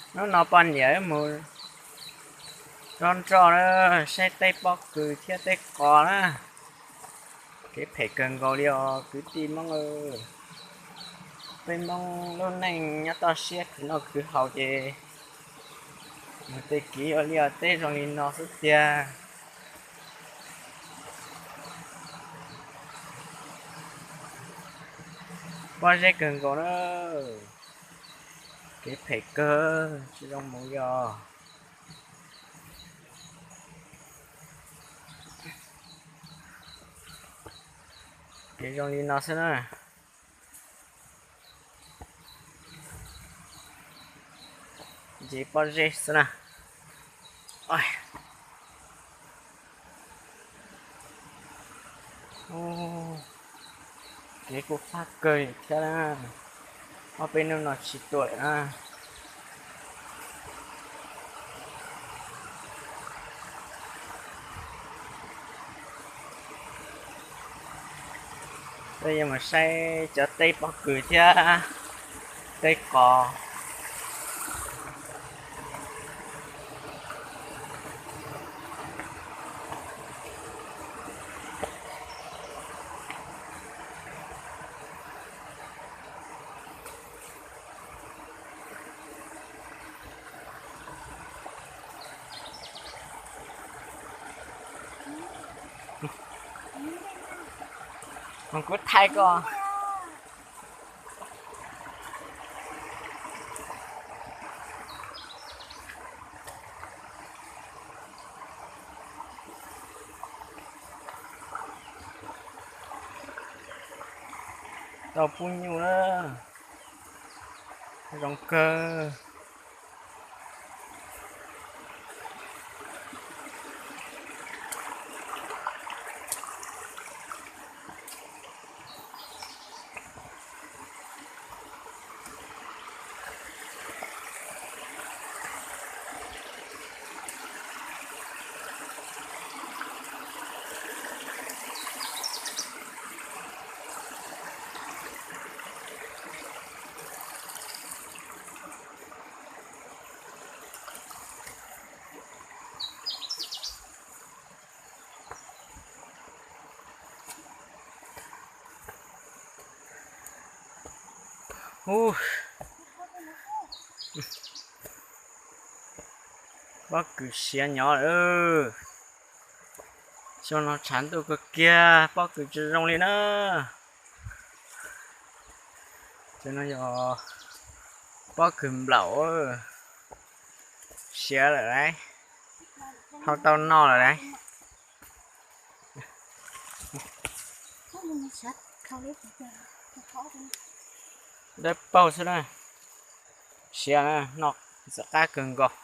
Hnub no poj niam wb mus nroj nroj na, saib teb pob kws thiab teb qos na. Kev phem kawg nkaus li os kwv tij Hmoob. Peb Hmoob lub neej nyob toj siab khwv noj khwv haus ces mus tej kev ua liaj teb zoo li no xwb tiag. Pob zeb kawg nkaus na, kev phem kawg, tsis zoo mus li os. Kev zoo li no xwb na. Nce pob zeb xwb na. Kev kuj fab kawg li thiab na. Ob peb hnub no tsis tuaj lawm na. Peb yuav mus saib cov teb pob kws thiab teb qos. Kuv thaij koj. Tau pub nyuj na, zoo kawg. Ub, pob kws siav nyob lawm. Xyoo no tshav ntuj kawg kiag pob kws tsis zoo li na. Xyoo no yog pob kws nplaum siav lawm lauj, ho tau noj lawm lauj. Dawb paug xwb na, siav na, noj ntxim qab kawg nkaus.